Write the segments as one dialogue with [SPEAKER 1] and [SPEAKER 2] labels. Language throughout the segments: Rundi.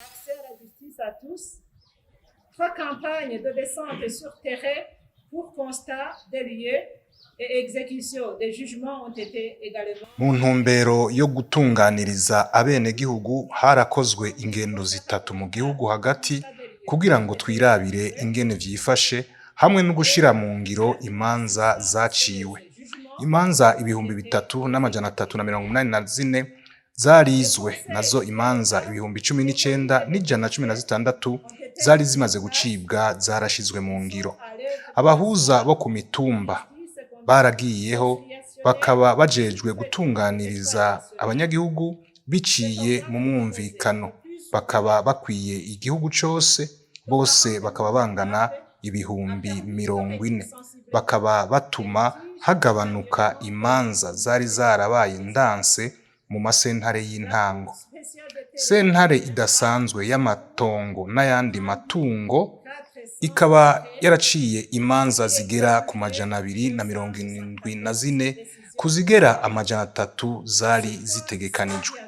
[SPEAKER 1] Accès à la justice à tous. Trois campagnes de descente sur terrain pour constat des lieux et exécution des jugements ont été également
[SPEAKER 2] Mu ntumbero yo gutunganiriza abenegihugu, harakozwe ingendo zitatu mu gihugu hagati kugira ngo twirabire ingene vyifashe hamwe no gushira mu ngiro imanza zaciwe. Imanza 3384 zarizwe, nazo imanza 19,116 zari zimaze gucibwa zarashizwe mu ngiro. Abahuza bo ku mitumba baragiyeho, bakaba bajejwe gutunganiriza abanyagihugu biciye mu mwumvikano, bakaba bakwiye igihugu cose, bose bakaba bangana 40,000, bakaba batuma hagabanuka imanza zari zarabaye ndanse mu masentare y'intango. Sentare idasanzwe y'amatongo n'ayandi matungo ikaba yaraciye imanza zigera ku 274 kuzigera 300 zari zitegekanijwe.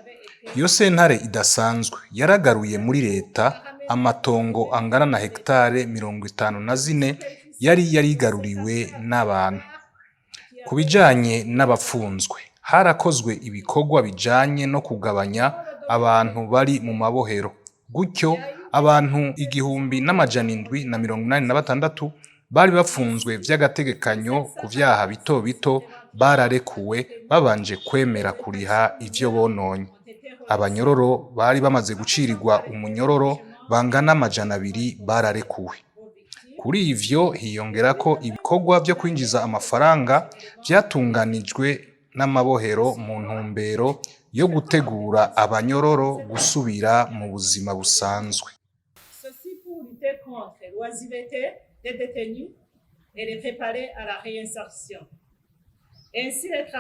[SPEAKER 2] Iyo sentare idasanzwe yaragaruye muri leta amatongo angana na hegitare 54 yari yarigaruriwe n'abantu. Ku bijanye n'abapfunzwe, harakozwe ibikorwa bijanye no kugabanya abantu bari mu mabohero, gutyo abantu 1786 bari bapfunzwe vy'agategekanyo ku vyaha bito bito bararekuwe babanje kwemera kuriha ivyo bononye. Abanyororo bari bamaze gucirirwa umunyororo bangana 200 bararekuwe. Kuri ivyo hiyongerako ibikorwa vyo kwinjiza amafaranga vyatunganijwe n'amabohero mu ntumbero yo gutegura abanyororo gusubira mu buzima busanzwe.
[SPEAKER 1] Ceci pour lutter contre l'oisiveté des détenus et les préparer à la réinsertion. Ainsi, les travaux